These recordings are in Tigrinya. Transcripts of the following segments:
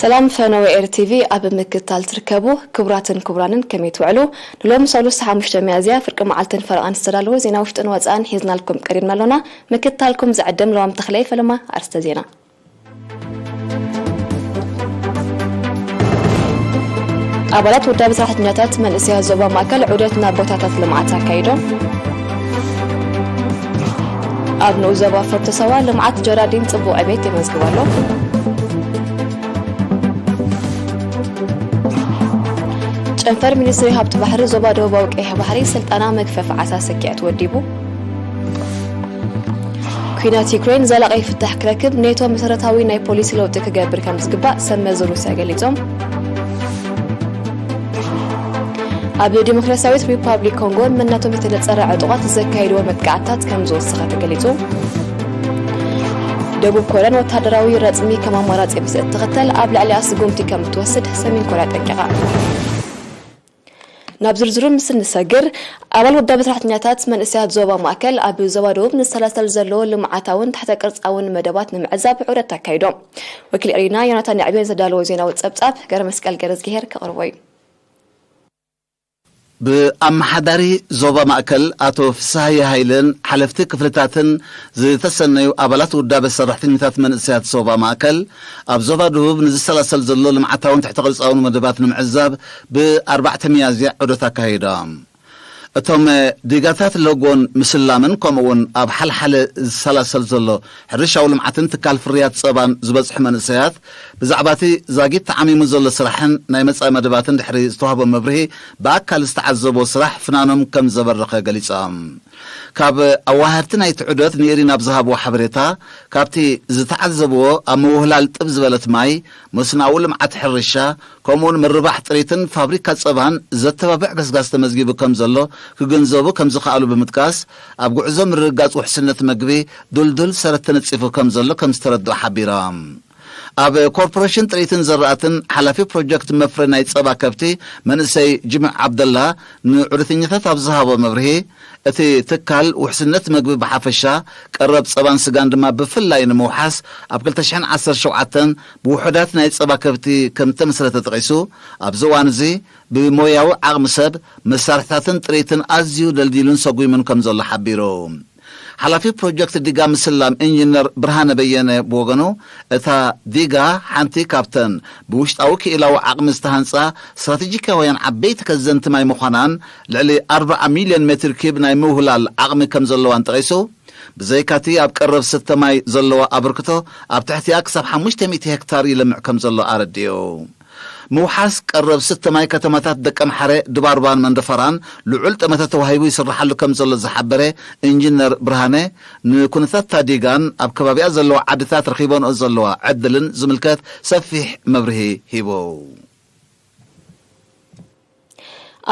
ሰላም ፈነወ ኤር ቲቪ ኣብ ምክትታል ትርከቡ ክቡራትን ክቡራንን ከመይ ትውዕሉ? ንሎሚ ሰሉስ ሓሙሽተ ሚያዝያ ፍርቂ መዓልትን ፈረቓን ዝተዳለወ ዜና ውሽጥን ወጻእን ሒዝናልኩም ቀሪብና ኣሎና። ምክትታልኩም ዝዕድም ለዋም ተኽለይ። ፈለማ ኣርስተ ዜና። ኣባላት ውዳበ ሰራሕተኛታት መንእሰያት ዞባ ማእከል ዑደት ናብ ቦታታት ልምዓት ኣካይዶም። ኣብ ንኡስ ዞባ ፎርቶ ሳዋ ልምዓት ጀራዲን ጽቡቕ ዕቤት የመዝግብ ኣሎ። ጨንፈር ሚኒስትሪ ሃብቲ ባሕሪ ዞባ ደቡባዊ ቀይሕ ባሕሪ ስልጠና መግፈፊ ዓሳ ስኪዐት ወዲቡ። ኲናት ዩክሬን ዘላቒ ፍታሕ ክረክብ ኔቶ መሰረታዊ ናይ ፖሊሲ ለውጢ ክገብር ከም ዝግባእ ሰብ መዚ ሩስያ ገሊጾም። ኣብ ዲሞክራሲያዊት ሪፓብሊክ ኮንጎ መናቶም ዝተነጸረ ዕጡቓት ዘካየድዎ መጥቃዕትታት ከም ዝወሰኸ ተገሊጹ። ደቡብ ኮርያን ወታደራዊ ረጽሚ ከም ኣማራጺ ምስ እትኽተል ኣብ ልዕሊኣ ስጉምቲ ከም እትወስድ ሰሜን ኮርያ ጠንቂቓ። ናብ ዝርዝሩ ምስ እንሰግር፣ ኣባል ውዳበ ሰራሕተኛታት መንእሰያት ዞባ ማእከል ኣብ ዞባ ደቡብ ንዝሰላሰል ዘሎ ልምዓታውን ትሕተ ቅርጻውን መደባት ንምዕዛብ ዑደት ኣካይዶም። ወኪል ኤሪና ዮናታን ያዕቤን ዘዳለዎ ዜናዊ ጸብጻብ ገረ መስቀል ገረዝግሄር ከቕርቦ እዩ። ብኣመሓዳሪ ዞባ ማእከል ኣቶ ፍስሃየ ሃይለን ሓለፍቲ ክፍልታትን ዝተሰነዩ ኣባላት ውዳበ ሰራሕተኛታት መንእሰያት ዞባ ማእከል፣ ኣብ ዞባ ደቡብ ንዝሰላሰል ዘሎ ልምዓታውን ትሕተ ቅርጻውን መደባት ንምዕዛብ ብኣርባዕተ ሚያዝያ ዑደት ኣካይዶም። እቶም ዲጋታት ሎጎን ምስላምን ከምኡውን ኣብ ሓልሓለ ዝሰላሰል ዘሎ ሕርሻዊ ልምዓትን ትካል ፍርያት ጸባን ዝበጽሑ መንእሰያት፣ ብዛዕባ እቲ ዛጊት ተዓሚሙ ዘሎ ስራሕን ናይ መጻኢ መደባትን ድሕሪ ዝተዋህቦም መብርሂ ብኣካል ዝተዓዘብዎ ስራሕ ፍናኖም ከም ዘበረኸ ገሊጾም። ካብ ኣዋሃድቲ ናይቲ ዑደት ንኤሪና ኣብ ዝሃብዎ ሓበሬታ፣ ካብቲ ዝተዓዘብዎ ኣብ ምውህላል ጥብ ዝበለት ማይ፣ መስኖኣዊ ልምዓት ሕርሻ፣ ከምኡውን ምርባሕ ጥሪትን ፋብሪካ ጸባን ዘተባብዕ ገስጋስ ተመዝጊቡ ከም ዘሎ ክግንዘቡ ከም ዝኸኣሉ ብምጥቃስ፣ ኣብ ጉዕዞ ምርግጋጽ ውሕስነት መግቢ ድልዱል ሰረት ተነጺፉ ከም ዘሎ ከም ዝተረድኦ ሓቢሮም። ኣብ ኮርፖሬሽን ጥሪትን ዘራእትን ሓላፊ ፕሮጀክት መፍረ ናይ ጸባ ከብቲ መንእሰይ ጅምዕ ዓብደላ ንዑደተኛታት ኣብ ዝሃቦ መብርሂ፣ እቲ ትካል ውሕስነት መግቢ ብሓፈሻ፣ ቀረብ ጸባን ስጋን ድማ ብፍላይ ንምውሓስ፣ ኣብ ክልተ ሽሕን ዓሰርተ ሸውዓተን ብውሑዳት ናይ ጸባ ከብቲ ከም እተመስረተ ጠቒሱ፣ ኣብዚ እዋን እዚ ብሞያዊ ዓቕሚ ሰብ፣ መሳርሕታትን ጥሪትን ኣዝዩ ደልዲሉን ሰጒሙን ከም ዘሎ ሓቢሩ። ሓላፊ ፕሮጀክት ዲጋ ምስላም ኢንጂነር ብርሃነ በየነ ብወገኑ፣ እታ ዲጋ ሓንቲ ካብተን ብውሽጣዊ ክኢላዊ ዓቕሚ ዝተሃንጻ ስትራተጂካውያን ዓበይቲ ከዘንቲ ማይ ምዃናን፣ ልዕሊ ኣርብዓ ሚልዮን ሜትር ኪዩብ ናይ ምውህላል ዓቕሚ ከም ዘለዋን ጠቒሱ፣ ብዘይካቲ ኣብ ቀረብ ስተ ማይ ዘለዎ ኣበርክቶ፣ ኣብ ትሕቲኣ ክሳብ ሓሙሽተ ሚእቲ ሄክታር ይለምዕ ከም ዘሎ ኣረዲኡ። ምውሓስ ቀረብ ስተ ማይ ከተማታት ደቀምሓረ፣ ድባርባን መንደፈራን ልዑል ጠመተ ተዋሂቡ ይስርሓሉ ከም ዘሎ ዝሓበረ ኢንጂነር ብርሃነ፣ ንኩነታት ታዲጋን ኣብ ከባቢኣ ዘለዋ ዓድታት ረኺበንኦ ዘለዋ ዕድልን ዝምልከት ሰፊሕ መብርሂ ሂቡ።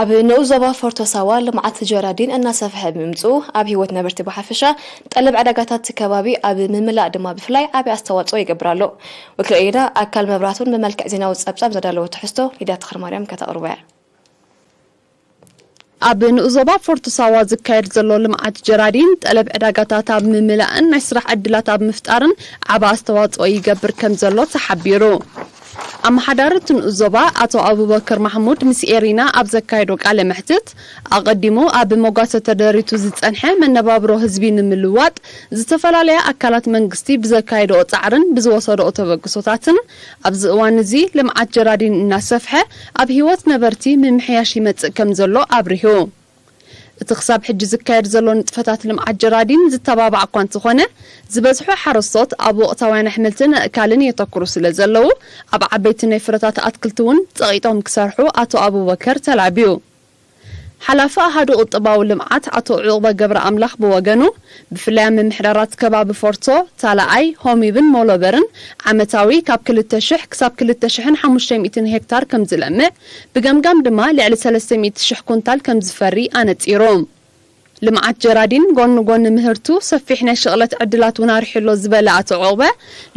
ኣብ ንኡስ ዞባ ፎርቶ ሳዋ ልምዓት ጀራዲን እናሰፍሐ ብምምፅኡ፣ ኣብ ህይወት ነበርቲ ብሓፈሻ፣ ጠለብ ዕዳጋታት እቲ ከባቢ ኣብ ምምላእ ድማ ብፍላይ ዓብዪ ኣስተዋፅኦ ይገብር ኣሎ። ወኪል ኤሪና ኣካል መብራህቱን ብመልክዕ ዜናዊ ጸብጻብ ዘዳለወ ትሕዝቶ ሊድያ ተኽለማርያም ከተቕርቦ እያ። ኣብ ንኡስ ዞባ ፎርቶ ሳዋ ዝካየድ ዘሎ ልምዓት ጀራዲን፣ ጠለብ ዕዳጋታት ኣብ ምምላእን ናይ ስራሕ ዕድላት ኣብ ምፍጣርን ዓቢ ኣስተዋጽኦ ይገብር ከም ዘሎ ተሓቢሩ። ኣመሓዳሪ እቲ ንኡስ ዞባ ኣቶ ኣቡበከር ማሕሙድ ምስ ኤሪና ኣብ ዘካየዶ ቃለ መሕትት፣ ኣቐዲሙ ኣብ መጓሰ ተደሪቱ ዝጸንሐ መነባብሮ ህዝቢ ንምልዋጥ፣ ዝተፈላለያ ኣካላት መንግስቲ ብዘካየድኦ ጻዕርን ብዝወሰድኦ ተበግሶታትን፣ ኣብዚ እዋን እዚ ልምዓት ጀራዲን እናሰፍሐ፣ ኣብ ህይወት ነበርቲ ምምሕያሽ ይመጽእ ከም ዘሎ ኣብሪሁ። እቲ ክሳብ ሕጂ ዝካየድ ዘሎ ንጥፈታት ልምዓት ጀራዲን ዝተባባዕ እኳ እንተኾነ፣ ዝበዝሑ ሓረስቶት ኣብ ወቕታውያን ኣሕምልትን ኣእካልን የተኩሩ ስለ ዘለዉ፣ ኣብ ዓበይቲ ናይ ፍረታት ኣትክልቲ እውን ጸቒጦም ክሰርሑ ኣቶ ኣቡበከር ተላብዩ። ሓላፊ ኣሃዱ ቁጠባዊ ልምዓት ኣቶ ዑቕበ ገብረኣምላኽ ብወገኑ፣ ብፍላይ ኣብ ምምሕዳራት ከባቢ ፎርቶ፣ ታላኣይ፣ ሆሚብን ሞሎበርን ዓመታዊ ካብ ክልተ ሽሕ ክሳብ ክልተ ሽሕን ሓሙሽተ ሚእትን ሄክታር ከም ዝለምዕ፣ ብገምጋም ድማ ልዕሊ ሰለስተ ሚእቲ ሽሕ ኩንታል ከም ዝፈሪ ኣነጺሩ። ልምዓት ጀራዲን ጎኒ ጎኒ ምህርቱ ሰፊሕ ናይ ሽቕለት ዕድላት እውን ኣርሒሎ ዝበለ ኣቶ ዑቕበ፣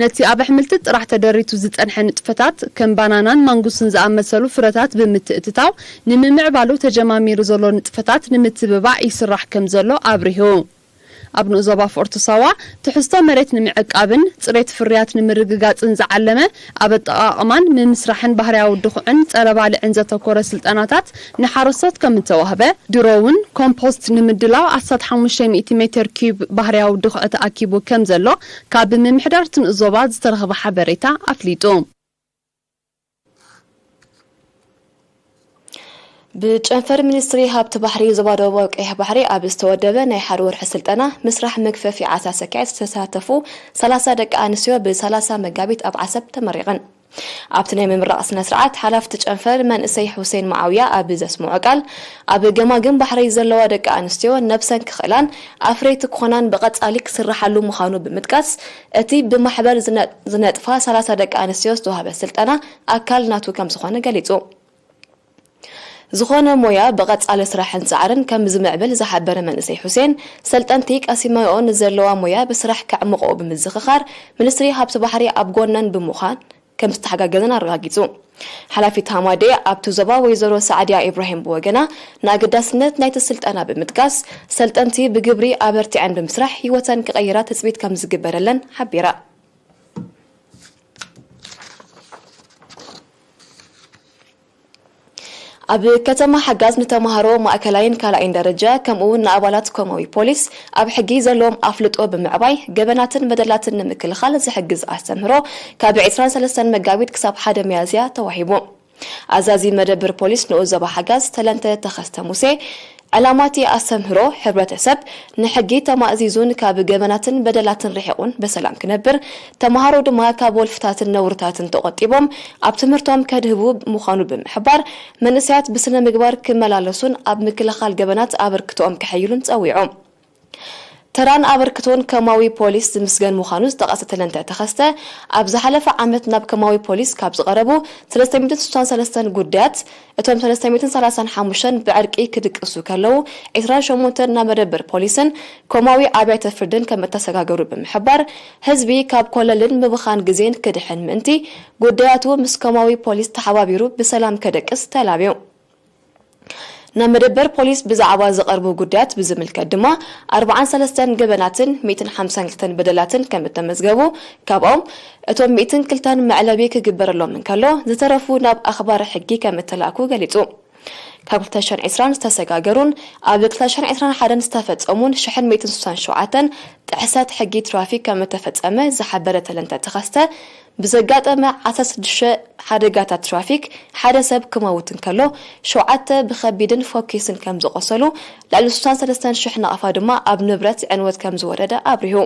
ነቲ ኣብ ኣሕምልቲ ጥራሕ ተደሪቱ ዝጸንሐ ንጥፈታት ከም ባናናን ማንጉስን ዝኣመሰሉ ፍረታት ብምትእትታው ንምምዕባሉ ተጀማሚሩ ዘሎ ንጥፈታት ንምትብባዕ ይስራሕ ከም ዘሎ ኣብሪሁ። ኣብ ንኡስ ዞባ ፍቕርቲ ሳዋ ትሕዝቶ መሬት ንምዕቃብን ጽሬት ፍርያት ንምርግጋጽን ዝዓለመ ኣብ ኣጠቓቕማን ምምስራሕን ባህርያዊ ድኹዕን ጸረ ባልዕን ዘተኮረ ስልጠናታት ንሓረስቶት ከም እተዋህበ፣ ድሮ እውን ኮምፖስት ንምድላው ኣስታት ሓሙሽተ ሚእቲ ሜትር ኪዩብ ባህርያዊ ድኹዒ ተኣኪቡ ከም ዘሎ ካብ ምምሕዳር እቲ ንኡስ ዞባ ዝተረኽበ ሓበሬታ ኣፍሊጡ። ብጨንፈር ሚኒስትሪ ሃብቲ ባሕሪ ዞባ ደቡባዊ ቀይሕ ባሕሪ ኣብ ዝተወደበ ናይ ሓደ ወርሒ ስልጠና ምስራሕ መግፈፊ ዓሳ ሰኪዐት ዝተሳተፉ ሰላሳ ደቂ ኣንስትዮ ብ30 መጋቢት ኣብ ዓሰብ ተመሪቐን። ኣብቲ ናይ ምምራቕ ስነ ስርዓት ሓላፍቲ ጨንፈር መንእሰይ ሁሴን መዓውያ ኣብ ዘስምዖ ቃል፣ ኣብ ገማግም ባሕሪ ዘለዋ ደቂ ኣንስትዮ ነብሰን ክኽእላን ኣፍረይቲ ክኾናን ብቐጻሊ ክስርሓሉ ምዃኑ ብምጥቃስ፣ እቲ ብማሕበር ዝነ- ዝነጥፋ ሰላሳ ደቂ ኣንስትዮ ዝተዋህበ ስልጠና ኣካል ናቱ ከም ዝኾነ ገሊጹ። ዝኾነ ሞያ ብቐጻሊ ስራሕን ጻዕርን ከም ዝምዕብል ዝሓበረ መንእሰይ ሁሴን፣ ሰልጠንቲ ቀሲመኦ ንዘለዋ ሞያ ብስራሕ ከዕምቆ ብምዝኽኻር፣ ሚኒስትሪ ሃብቲ ባሕሪ ኣብ ጎነን ብምዃን ከም ዝተሓጋገዘን ኣረጋጊጹ። ሓላፊት ሃማዴ ኣብቲ ዞባ ወይዘሮ ሳዕድያ ኢብራሂም ብወገና፣ ንኣገዳስነት ናይቲ ስልጠና ብምጥቃስ፣ ሰልጠንቲ ብግብሪ ኣበርቲዐን ብምስራሕ ህይወተን ክቐይራ ትጽቢት ከም ዝግበረለን ሓቢራ። ኣብ ከተማ ሓጋዝ ንተምሃሮ ማእከላይን ካልኣይን ደረጃ ከምኡ እውን ንኣባላት ኮማዊ ፖሊስ ኣብ ሕጊ ዘለዎም ኣፍልጦ ብምዕባይ ገበናትን በደላትን ንምክልኻል ዝሕግዝ ኣስተምህሮ ካብ ዕስራን ሰለስተን መጋቢት ክሳብ ሓደ ሚያዝያ ተዋሂቡ። ኣዛዚ መደብር ፖሊስ ንኡስ ዞባ ሓጋዝ ተለንተ ተኸስተ ሙሴ፣ ዕላማ እቲ ኣስተምህሮ፣ ሕብረተሰብ ንሕጊ ተማእዚዙን ካብ ገበናትን በደላትን ርሒቑን ብሰላም ክነብር፣ ተምሃሮ ድማ ካብ ወልፍታትን ነውርታትን ተቖጢቦም ኣብ ትምህርቶም ከድህቡ ምዃኑ ብምሕባር፣ መንእሰያት ብስነ ምግባር ክመላለሱን ኣብ ምክልኻል ገበናት ኣበርክቶኦም ከሐይሉን ጸዊዑ። ተራን ኣበርክቶን ከማዊ ፖሊስ ዝምስገን ምዃኑ ዝጠቐሰ ተለንተ ተኸስተ፣ ኣብ ዝሓለፈ ዓመት ናብ ከማዊ ፖሊስ ካብ ዝቐረቡ ሰለስተ ሚእትን ስሳን ሰለስተን ጉዳያት፣ እቶም ሰለስተ ሚእትን ሰላሳን ሓሙሽተን ብዕርቂ ክድቅሱ ከለዉ፣ ዕስራን ሸሞንተን ናብ መደበር ፖሊስን ኮማዊ ኣብያተ ፍርድን ከም እተሰጋገሩ ብምሕባር፣ ህዝቢ ካብ ኮለልን ምብኻን ግዜን ክድሕን ምእንቲ፣ ጉዳያቱ ምስ ኮማዊ ፖሊስ ተሓባቢሩ ብሰላም ከደቅስ ተላብዩ። ናብ መደበር ፖሊስ ብዛዕባ ዝቐርቡ ጉዳያት ብዝምልከት ድማ፣ ኣርባዓን ሰለስተን ገበናትን ሚእትን ሓምሳን ክልተን በደላትን ከም እተመዝገቡ፣ ካብኦም እቶም ሚእትን ክልተን መዕለቢ ክግበረሎም እንከሎ፣ ዝተረፉ ናብ ኣኽባሪ ሕጊ ከም እተላእኩ ገሊጹ። ካብ ክልተ ሽሕን ዕስራን ዝተሰጋገሩን ኣብ ክልተ ሽሕን ዕስራን ሓደን ዝተፈጸሙን ሽሕን ሚእትን ስሳን ሸውዓተን ጥሕሰት ሕጊ ትራፊክ ከም እተፈጸመ ዝሓበረ ተለንተ ተኸስተ፣ ብዘጋጠመ ዓሰርተ ሽዱሽተ ሓደጋታት ትራፊክ ሓደ ሰብ ክመውት እንከሎ፣ ሸውዓተ ብኸቢድን ፎኪስን ከም ዝቖሰሉ፣ ልዕሊ ስሳን ሰለስተን ሽሕ ናቕፋ ድማ ኣብ ንብረት ዕንወት ከም ዝወረደ ኣብሪሁ።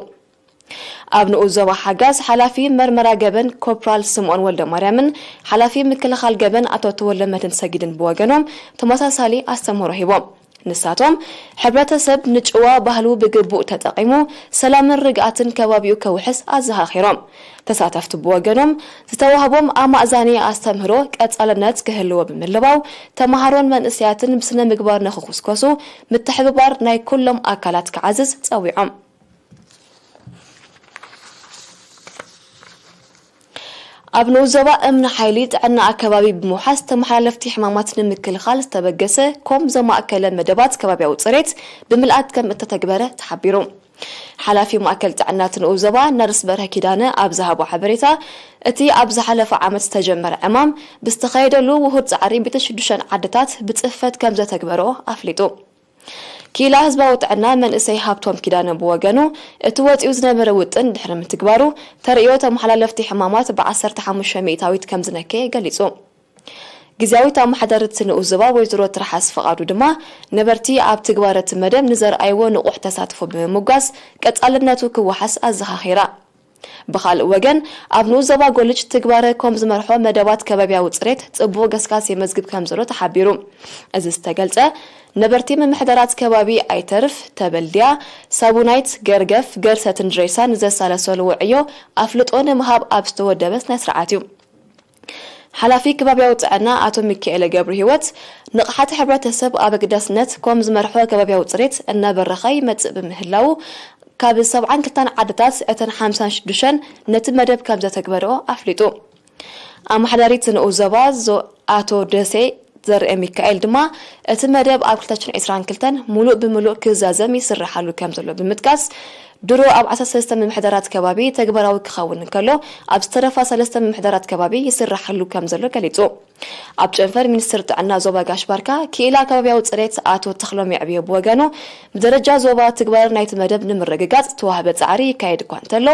ኣብ ንኡስ ዞባ ሓጋዝ ሓላፊ መርመራ ገበን ኮፕራል ስምኦን ወልደማርያምን ሓላፊ ምክልኻል ገበን ኣቶ ተወልደመድህን ሰጊድን ብወገኖም ተመሳሳሊ ኣስተምህሮ ሂቦም። ንሳቶም፣ ሕብረተሰብ ንጭዋ ባህሉ ብግቡእ ተጠቒሙ ሰላምን ርግኣትን ከባቢኡ ከውሕስ ኣዘኻኺሮም። ተሳተፍቲ ብወገኖም፣ ዝተዋህቦም ኣማእዛኒ ኣስተምህሮ ቀጻልነት ክህልዎ ብምልባው፣ ተምሃሮን መንእሰያትን ብስነ ምግባር ንኽኹስኮሱ ምትሕብባር ናይ ኩሎም ኣካላት ክዓዝዝ ጸዊዖም። ኣብ ንኡስ ዞባ እምኒ ሓይሊ ጥዕና ኣከባቢ ብምውሓስ ተመሓላለፍቲ ሕማማት ንምክልኻል ዝተበገሰ ኮም ዘማእከለ መደባት ከባቢያዊ ጽሬት ብምልኣት ከም እተተግበረ ተሓቢሩ። ሓላፊ ማእከል ጥዕና እቲ ንኡስ ዞባ ነርስ በርሀ ኪዳነ ኣብ ዝሃቦ ሓበሬታ፣ እቲ ኣብ ዝሓለፈ ዓመት ዝተጀመረ ዕማም ብዝተኻየደሉ ውሁድ ጻዕሪ ሚእትን ሽዱሽተን ዓድታት ብጽፈት ከም ዘተግበሮ ኣፍሊጡ። ክኢላ ህዝባዊ ጥዕና መንእሰይ ሃብቶም ኪዳነ ብወገኑ፣ እቲ ወጺኡ ዝነበረ ውጥን ድሕሪ ምትግባሩ፣ ተርእዮ ተመሓላለፍቲ ሕማማት ብ ዓሰርተ ሓሙሽተ ሚእታዊት ከም ዝነከየ ገሊጹ። ግዝያዊት ኣመሓዳሪት ንኡስ ዞባ ወይዘሮ ትርሓስ ፍቓዱ ድማ፣ ነበርቲ ኣብ ትግባረ እቲ መደብ ንዘርኣይዎ ንቑሕ ተሳትፎ ብምምጓስ፣ ቀጻልነቱ ክወሓስ ኣዘኻኺራ። ብኻልእ ወገን፣ ኣብ ንኡስ ዞባ ጎልጅ ትግባረ ኮም ዝመርሖ መደባት ከባቢያዊ ጽሬት ጽቡቕ ገስጋስ የመዝግብ ከም ዘሎ ተሓቢሩ። እዚ ዝተገልጸ፣ ነበርቲ ምምሕዳራት ከባቢ ኣይተርፍ፣ ተበልድያ፣ ሳቡናይት፣ ገርገፍ፣ ገርሰትን ድሬሳን ዘሳለሰልዎ ዕዮ ኣፍልጦ ንምሃብ ኣብ ዝተወደበ ስነ ስርዓት እዩ። ሓላፊ ከባቢያዊ ጥዕና ኣቶ ሚካኤለ ገብሩ ህይወት፣ ንቕሓት ሕብረተሰብ ኣብ ኣገዳስነት ኮም ዝመርሖ ከባቢያዊ ጽሬት እናበረኸ ይመጽእ ብምህላዉ፣ ካብ ሰብዓን ክልተን ዓድታት እተን ሓምሳን ሽዱሽተን ነቲ መደብ ከም ዘተግበርኦ ኣፍሊጡ። ኣመሓዳሪት ንኡስ ዞባ ዞ-፣ ኣቶ ደሴ ዘርኤ ሚካኤል ድማ እቲ መደብ ኣብ ክልተ ሽሕን ዕስራን ክልተን ሙሉእ ብምሉእ ክዛዘም ይስራሓሉ ከም ዘሎ ብምጥቃስ፣ ድሮ ኣብ ዓሰርተ ሰለስተ ምምሕዳራት ከባቢ ተግባራዊ ክኸውን እንከሎ፣ ኣብ ዝተረፋ ሰለስተ ምምሕዳራት ከባቢ ይስራሓሉ ከም ዘሎ ገሊጹ። ኣብ ጨንፈር ሚኒስትር ጥዕና ዞባ ጋሽ ባርካ ክኢላ ከባቢያዊ ጽሬት ኣቶ ተኽሎም የዕብዮ ብወገኑ፣ ብደረጃ ዞባ ትግባር ናይቲ መደብ ንምርግጋጽ ተዋህበ ጻዕሪ ይካየድ እኳ እንተሎ፣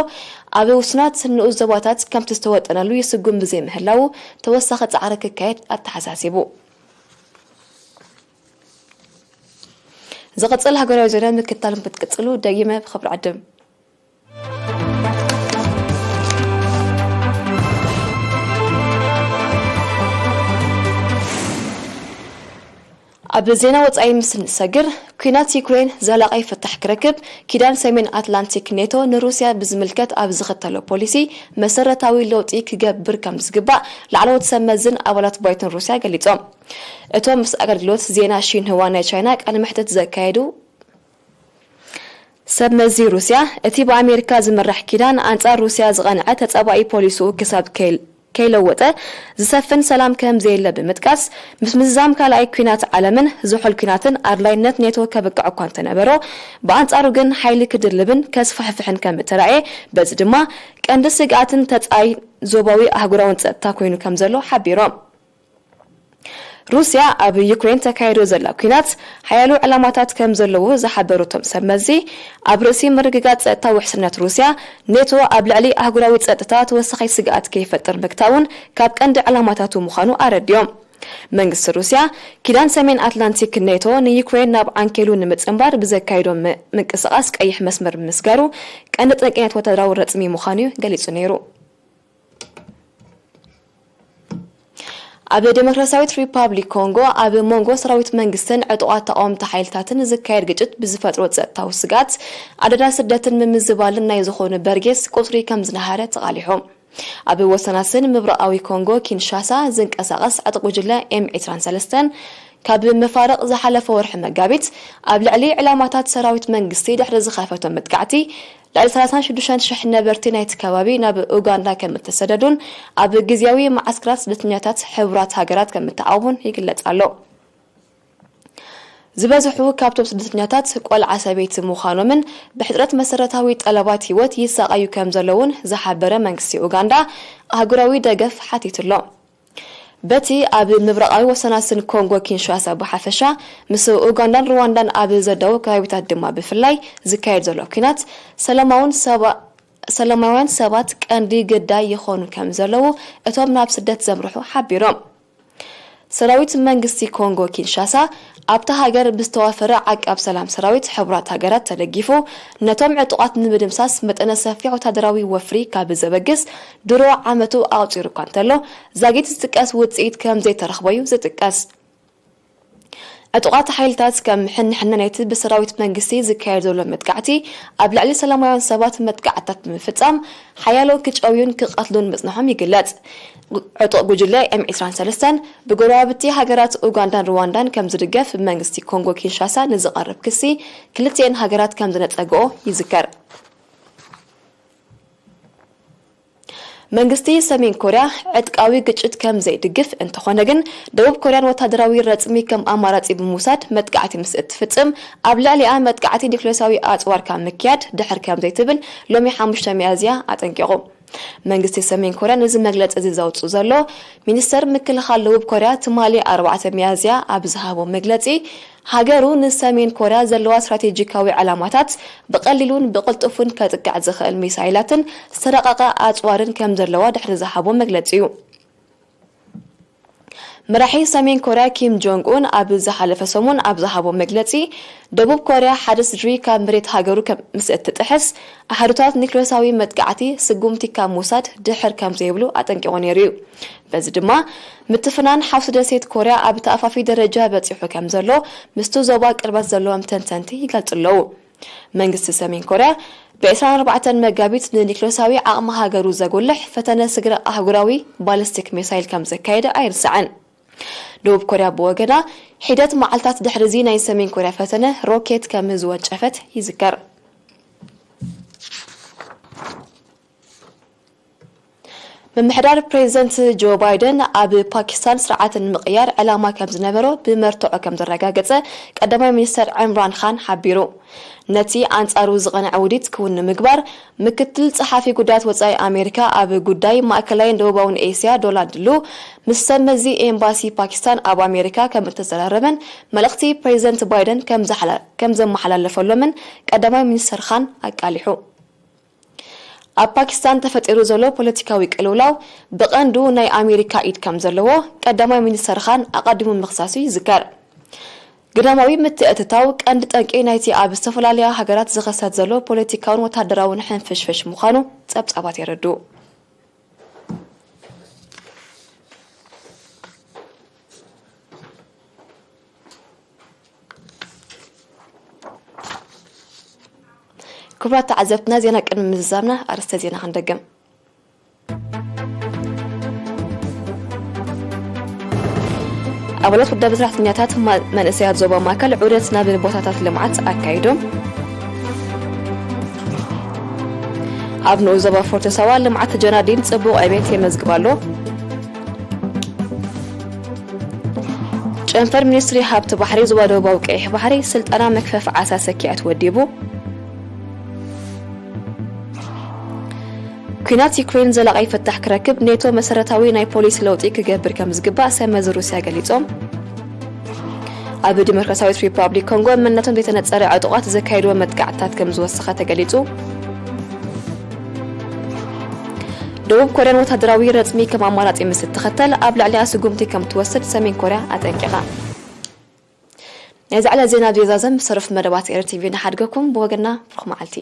ኣብ ውሱናት ንኡስ ዞባታት ከምቲ ዝተወጠነሉ ይስጉም ብዘይምህላዉ ተወሳኺ ጻዕሪ ክካየድ ኣተሓሳሲቡ። ዝቕጽል ሃገራዊ ዜና ምክታል ክትቅጽሉ ደጊመ ብኽብሪ ዕድም። ኣብ ዜና ወጻኢ ምስ እንሰግር፣ ኲናት ዩክሬን ዘላቒ ፍታሕ ክረክብ፣ ኪዳን ሰሜን ኣትላንቲክ ኔቶ ንሩስያ ብዝምልከት ኣብ ዝኽተሎ ፖሊሲ መሰረታዊ ለውጢ ክገብር ከም ዝግባእ ላዕለዎት ሰብ መዝን ኣባላት ባይቶን ሩስያ ገሊጾም። እቶም ምስ ኣገልግሎት ዜና ሺንህዋ ናይ ቻይና ቃለ መሕትት ዘካየዱ ሰብ መዚ ሩስያ፣ እቲ ብኣሜሪካ ዝምራሕ ኪዳን ኣንጻር ሩስያ ዝቐንዐ ተጻባኢ ፖሊሲኡ ክሳብ ከይል-፣ ከይለወጠ ዝሰፍን ሰላም ከም ዘየለ ብምጥቃስ፣ ምስ ምዝዛም ካልኣይ ኲናት ዓለምን ዝሑል ኲናትን ኣድላይነት ኔቶ ከብቅዕ እኳ እንተነበሮ፣ ብኣንጻሩ ግን ሓይሊ ክድልብን ከስፋሕፍሕን ከም እተራእየ፣ በዚ ድማ ቀንዲ ስግኣትን ተጻይ ዞባዊ ኣህጉራውን ጸጥታ ኮይኑ ከም ዘሎ ሓቢሮም። ሩስያ ኣብ ዩክሬን ተካይዶ ዘላ ኲናት ሓያሎ ዕላማታት ከም ዘለዎ ዝሓበሩ እቶም ሰብ መዚ፣ ኣብ ርእሲ ምርግጋጽ ጸጥታ ውሕስነት ሩስያ፣ ኔቶ ኣብ ልዕሊ ኣህጉራዊ ጸጥታ ተወሳኺ ስግኣት ከይፈጥር ምግታውን ካብ ቀንዲ ዕላማታቱ ምዃኑ ኣረዲኦም። መንግስቲ ሩስያ፣ ኪዳን ሰሜን ኣትላንቲክ ኔቶ ንዩክሬን ናብ ዓንኬሉ ንምጽንባር ብዘካይዶ ም-፣ ምንቅስቓስ ቀይሕ መስመር ምስጋሩ ቀንዲ ጠንቂ ናይቲ ወታደራዊ ረጽሚ ምዃኑ እዩ ገሊጹ ነይሩ። ኣብ ዴሞክራሲያዊት ሪፓብሊክ ኮንጎ ኣብ መንጎ ሰራዊት መንግስትን ዕጡቓት ተቓወምቲ ሓይልታትን ዝካየድ ግጭት ብዝፈጥሮ ጸጥታዊ ስግኣት ኣደዳ ስደትን ምምዝባልን ናይ ዝኾኑ በርጌስ ቁጽሪ ከም ዝነሃረ ተቓሊሑ። ኣብ ወሰናስን ምብራቓዊ ኮንጎ ኪንሻሳ ዝንቀሳቐስ ዕጡቕ ጉጅለ ኤም ዕስራን ሰለስተን ካብ መፋርቕ ዝሓለፈ ወርሒ መጋቢት ኣብ ልዕሊ ዕላማታት ሰራዊት መንግስቲ ድሕሪ ዝኸፈቶ መጥቃዕቲ፣ ልዕሊ ሰላሳን ሽዱሽተን ሽሕ ነበርቲ ናይቲ ከባቢ ናብ ኡጋንዳ ከም እተሰደዱን ኣብ ግዝያዊ መዓስከራት ስደተኛታት ሕቡራት ሃገራት ከም እተዓቑቡን ይግለጽ ኣሎ። ዝበዝሑ ካብቶም ስደተኛታት ቆልዓ ሰበይቲ ምዃኖምን ብሕጽረት መሰረታዊ ጠለባት ህይወት ይሳቐዩ ከም ዘለውን ዝሓበረ መንግስቲ ኡጋንዳ ኣህጉራዊ ደገፍ ሓቲቱ ኣሎ። በቲ ኣብ ምብራቓዊ ወሰናስን ኮንጎ ኪንሻሳ ብሓፈሻ፣ ምስ ኡጋንዳን ሩዋንዳን ኣብ ዘዳው ከባቢታት ድማ ብፍላይ ዝካየድ ዘሎ ኲናት፣ ሰላማውን ሰባ-፣ ሰላማውያን ሰባት ቀንዲ ግዳይ ይኾኑ ከም ዘለዉ እቶም ናብ ስደት ዘምርሑ ሓቢሮም። ሰራዊት መንግስቲ ኮንጎ ኪንሻሳ ኣብታ ሃገር ብዝተዋፈረ ዓቃብ ሰላም ሰራዊት ሕቡራት ሃገራት ተደጊፉ፣ ነቶም ዕጡቓት ንምድምሳስ መጠነ ሰፊሕ ወታደራዊ ወፍሪ ካብ ዘበግስ ድሮ ዓመቱ ኣቑጺሩ እኳ እንተሎ፣ ዛጊት ዝጥቀስ ውጽኢት ከም ዘይተረኽቦ እዩ ዝጥቀስ። ዕጡቓት ሓይልታት ከም ሕንሕነ ናይቲ ብሰራዊት መንግስቲ ዝካየድ ዘሎ መጥቃዕቲ ኣብ ልዕሊ ሰላማውያን ሰባት መጥቃዕትታት ብምፍጻም ሓያሎ ክጨውዩን ክቐትሉን ምጽንሖም ይግለጽ። ዕጡቕ ጉጅለ ኤም ዕስራን ሰለስተን ብጎረባብቲ ሃገራት ኡጋንዳን ሩዋንዳን ከም ዝድገፍ ብመንግስቲ ኮንጎ ኪንሻሳ ንዝቐርብ ክሲ ክልቲኤን ሃገራት ከም ዝነጸግኦ ይዝከር። መንግስቲ ሰሜን ኮርያ ዕጥቃዊ ግጭት ከም ዘይድግፍ፣ እንተኾነ ግን ደቡብ ኮርያን ወታደራዊ ረጽሚ ከም ኣማራጺ ብምውሳድ መጥቃዕቲ ምስ እትፍጽም ኣብ ልዕሊኣ መጥቃዕቲ ኒክሌሳዊ ኣጽዋር ካብ ምክያድ ድሕር ከም ዘይትብል ሎሚ ሓሙሽተ ሚያዝያ ኣጠንቂቑ። መንግስቲ ሰሜን ኮርያ ነዚ መግለጺ እዚ ዘውጽኡ ዘሎ፣ ሚኒስተር ምክልኻል ደቡብ ኮርያ ትማሊ ኣርባዕተ ሚያዝያ ኣብ ዝሃቦ መግለጺ፣ ሃገሩ ንሰሜን ኮርያ ዘለዋ ስትራቴጂካዊ ዕላማታት ብቐሊሉን ብቕልጡፍን ከጥቅዕ ዝኽእል ሚሳይላትን ዝተረቐቐ ኣጽዋርን ከም ዘለዋ ድሕሪ ዝሃቦ መግለጺ እዩ። መራሒ ሰሜን ኮርያ ኪም ጆንግ ኡን ኣብ ዝሓለፈ ሰሙን ኣብ ዝሃቦ መግለጺ፣ ደቡብ ኮርያ ሓደ ስድሪ ካብ መሬት ሃገሩ ከም ምስ እትጥሕስ፣ ኣሃዱታት ኒክሌሳዊ መጥቃዕቲ ስጉምቲ ካብ ምውሳድ ድሕር ከም ዘይብሉ ኣጠንቂቑ ነይሩ እዩ። በዚ ድማ፣ ምትፍናን ሓውሲ ደሴት ኮርያ ኣብ ተኣፋፊ ደረጃ በጺሑ ከም ዘሎ ምስቲ ዞባ ቅርበት ዘለዎም ተንተንቲ ይገልጹ ኣለዉ። መንግስቲ ሰሜን ኮርያ ብ ዕስራን ኣርባዕተን መጋቢት ንኒክሌሳዊ ዓቕሚ ሃገሩ ዘጉልሕ ፈተነ ስግረ ኣህጉራዊ ባሊስቲክ ሚሳይል ከም ዘካየደ ኣይርሳዕን። ደቡብ ኮርያ ብወገና፣ ሒደት መዓልታት ድሕሪ እዚ ናይ ሰሜን ኮርያ ፈተነ ሮኬት ከም ዝወንጨፈት ይዝከር። ምምሕዳር ፕሬዚደንት ጆ ባይደን ኣብ ፓኪስታን ስርዓት ንምቕያር ዕላማ ከም ዝነበሮ ብመርትዖ ከም ዘረጋገጸ ቀዳማይ ሚኒስተር ዕምራን ኻን ሓቢሩ። ነቲ ኣንጻሩ ዝቐንዐ ውዲት ክውን ንምግባር፣ ምክትል ጸሓፊ ጉዳያት ወጻኢ ኣሜሪካ ኣብ ጉዳይ ማእከላይን ደቡባውን ኤስያ ዶናልድ ሉ ምስ ሰብ መዚ ኤምባሲ ፓኪስታን ኣብ ኣሜሪካ ከም እተዘራረበን መልእኽቲ ፕሬዚደንት ባይደን ከም ዘሓላ-፣ ከም ዘመሓላለፈሎምን ቀዳማይ ሚኒስተር ኻን ኣቃሊሑ። ኣብ ፓኪስታን ተፈጢሩ ዘሎ ፖለቲካዊ ቅልውላው ብቐንዱ ናይ ኣሜሪካ ኢድ ከም ዘለዎ ቀዳማይ ሚኒስተር ኻን ኣቐዲሙ ምኽሳሱ ይዝከር። ግዳማዊ ምትእትታው ቀንዲ ጠንቂ ናይቲ ኣብ ዝተፈላለያ ሃገራት ዝኸሰት ዘሎ ፖለቲካውን ወታደራውን ሕንፍሽፍሽ ምዃኑ ጸብጻባት የረድኡ። ክቡራት ተዓዘብትና፣ ዜና ቅድሚ ምዝዛምና ኣርእስተ ዜና ክንደግም። ኣባላት ውዳበ ሰራሕተኛታት ማ-፣ መንእሰያት ዞባ ማእከል ዑደት ናብ ቦታታት ልምዓት ኣካይዶም። ኣብ ንኡስ ዞባ ፎርቶ ሳዋ ልምዓት ጀናዲን ጽቡቕ ዕቤት የመዝግብ ኣሎ። ጨንፈር ሚኒስትሪ ሃብቲ ባሕሪ ዞባ ደቡባዊ ቀይሕ ባሕሪ ስልጠና መክፈፍ ዓሳ ሰኪዐት ወዲቡ። ኲናት ዩክሬን ዘላቒ ፍታሕ ክረክብ ኔቶ መሰረታዊ ናይ ፖሊሲ ለውጢ ክገብር ከም ዝግባእ ሰብ መዚ ሩስያ ገሊጾም። ኣብ ዲሞክራሲያዊት ሪፓብሊክ ኮንጎ መንነቶም ዘይተነጸረ ዕጡቓት ዘካየድዎ መጥቃዕትታት ከም ዝወሰኸ ተገሊጹ። ደቡብ ኮርያን ወታደራዊ ረጽሚ ከም ኣማራጺ ምስ እትኸተል ኣብ ልዕሊኣ ስጉምቲ ከም ትወስድ ሰሜን ኮርያ ኣጠንቂቓ። ናይ ዛዕላ ዜና ብየዛዘም ዝተረፉ መደባት ኤር ቲቪ ንሓድገኩም። ብወገና ብሩኽ መዓልቲ።